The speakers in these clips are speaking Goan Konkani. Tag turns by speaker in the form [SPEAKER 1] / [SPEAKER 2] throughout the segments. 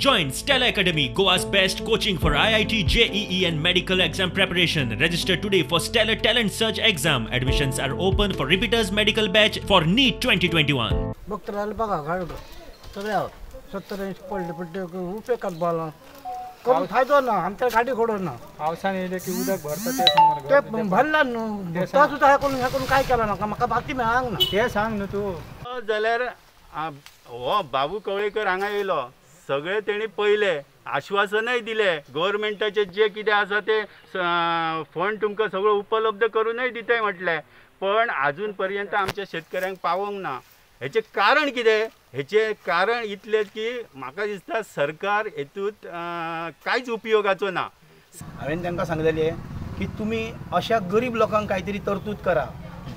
[SPEAKER 1] Join Stellar Academy, Goa's best coaching for IIT, JEE and medical exam preparation. Register today for Stellar Talent Search exam. Admissions are open for repeaters medical batch for NEET 2021.
[SPEAKER 2] बघतो बघा गाडो सगळ्या 70-80 पडले पण ते उपयोगात बोला करून फायदो ना, आमच्या गाडी घोडो ना.
[SPEAKER 3] पावसान येयले की उदक भरता ते सांग
[SPEAKER 2] ते भरला न्हू तो सुद्दां हे करून हे करून काय केला ना म्हाका बाकी मेळांक ना
[SPEAKER 3] ते सांग न्हू तूं.
[SPEAKER 4] जाल्यार हो बाबू कवळेकर हांगा येयलो, सगळे तेणी पयले आश्वासनय दिले, गव्हर्मेंटाचे जे कितें आसा ते फंड तुमकां सगळो उपलब्ध करूनय दिताय म्हटलें, पण आजून पर्यंत आमच्या शेतकऱ्यांक पावोंक ना. हेचें कारण कितें? हेचें कारण इतलेंच की म्हाका दिसता सरकार हेतूंत कांयच उपयोगाचो ना.
[SPEAKER 5] हांवें तांकां सांगलेलें की तुमी अशा गरीब लोकांक कांय तरी तरतूद करा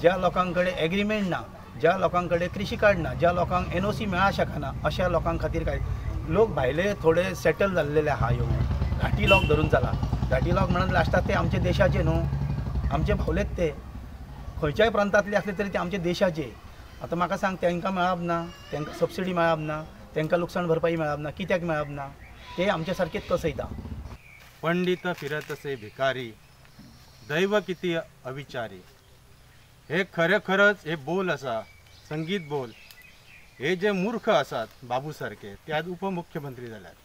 [SPEAKER 5] ज्या लोकां कडेन एग्रीमेंट ना, ज्या लोकां कडेन कृशी कार्ड ना, ज्या लोकांक एनओसी मेळा शकना, अशा लोकां खातीर काय लोक भायले थोडे सेटल जाल्लेले आहा येवन घाटी लोक धरून चला. घाटी लोक म्हणून लास्टाक ते आमच्या देशाचे न्हू, आमचे भावलेच ते खंयच्याय प्रांतांतले आसले तरी ते आमच्या देशाचे. आतां म्हाका सांग तांकां मेळप ना, तांकां सबसिडी मेळप ना, तांकां लुकसाण भरपाई मेळप ना, कित्याक मेळप ना? ते आमच्या सारकेच कसयता.
[SPEAKER 6] पंडित फिरतसे भिकारी दैव किती अविचारी. हे खरें खरंच हे बोल आसा, संगीत बोल. हे जे मूर्ख आसात बाबू सारके ते आज उपमुख्यमंत्री जाल्यात.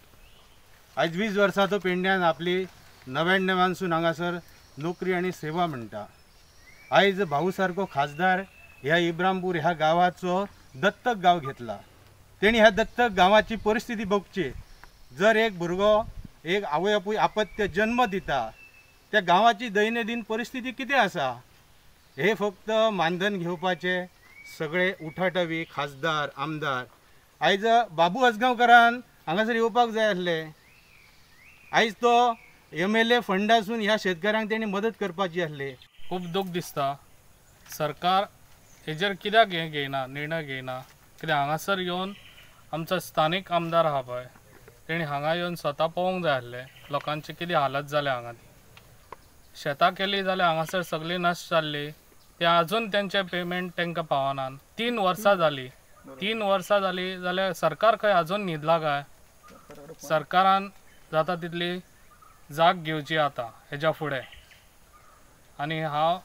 [SPEAKER 6] आयज 20 वर्सां तो पेडण्यान आपली 99 सून हांगासर नोकरी आनी सेवा म्हणटा. आयज भाऊ सारको खासदार ह्या इब्रामपूर ह्या गांवाचो दत्तक गांव घेतला. तेणी ह्या दत्तक गांवाची परिस्थिती बघची. जर एक भुरगो एक आवय आपूय आपत्य जन्म दिता त्या गांवाची दैनंदिन परिस्थिती कितें आसा हे फक्त मानधन घेवपाचे सगळे उठाठवी खासदार आमदार. आयज बाबू आजगांवकारान हांगासर येवपाक जाय आसले. आयज तो MLA फंडासून ह्या शेतकऱ्यांक तेणी मदत करपाची आसली.
[SPEAKER 7] खूब दूख दिसता सरकार हेजेर कित्याक हें घेयना, निर्णय घेयना. कित्याक हांगासर येवन आमचो स्थानीक आमदार आहा पळय तेणी हांगा येवन स्वता पळोवंक जाय आसलें लोकांची कितें हालत जाल्या हांगा. ती शेतां केली जाल्यार हांगासर सगळीं नश्ट जाल्ली, ते अजून तेंचे पेमेंट तांकां पावना. 3 वर्सां जाली, 3 वर्सां जाली जाल्यार सरकार खंय अजून न्हिदला काय? सरकारान जाता तितली जाग घेवची आतां हेज्या फुडें. आनी हांव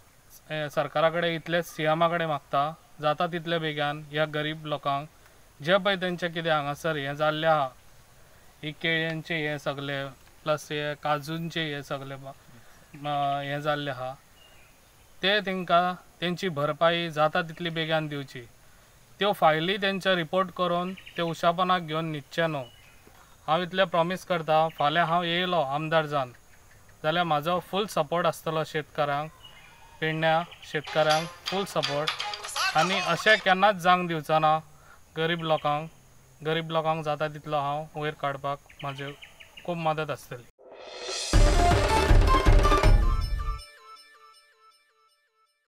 [SPEAKER 7] सरकारा कडेन इतलेंच सीएमा कडेन मागता जाता तितले बेगान ह्या गरीब लोकांक जे पळय तेंचें कितें हांगासर हें जाल्लें आहा, ही केळ्यांचे हे सगळे प्लस हे काजूंचे हे सगळे हें जाल्लें आहा ते तांकां तेंची भरपाई जाता तितली बेगान दिवची. त्यो फायली तेंचे रिपोर्ट करून ते उशापणाक घेवन न्हिदचे न्हू. हांव इतलें प्रॉमीस करता फाल्यां हांव येयलो आमदार जावन जाल्यार म्हाजो फूल सपोर्ट आसतलो शेतकारांक, पेडण्या शेतकारांक फूल सपोर्ट. आनी अशें केन्नाच जावंक दिवचो ना गरीब लोकांक. गरीब लोकांक जाता तितलो हांव वयर काडपाक म्हाजे खूब मदत आसतली.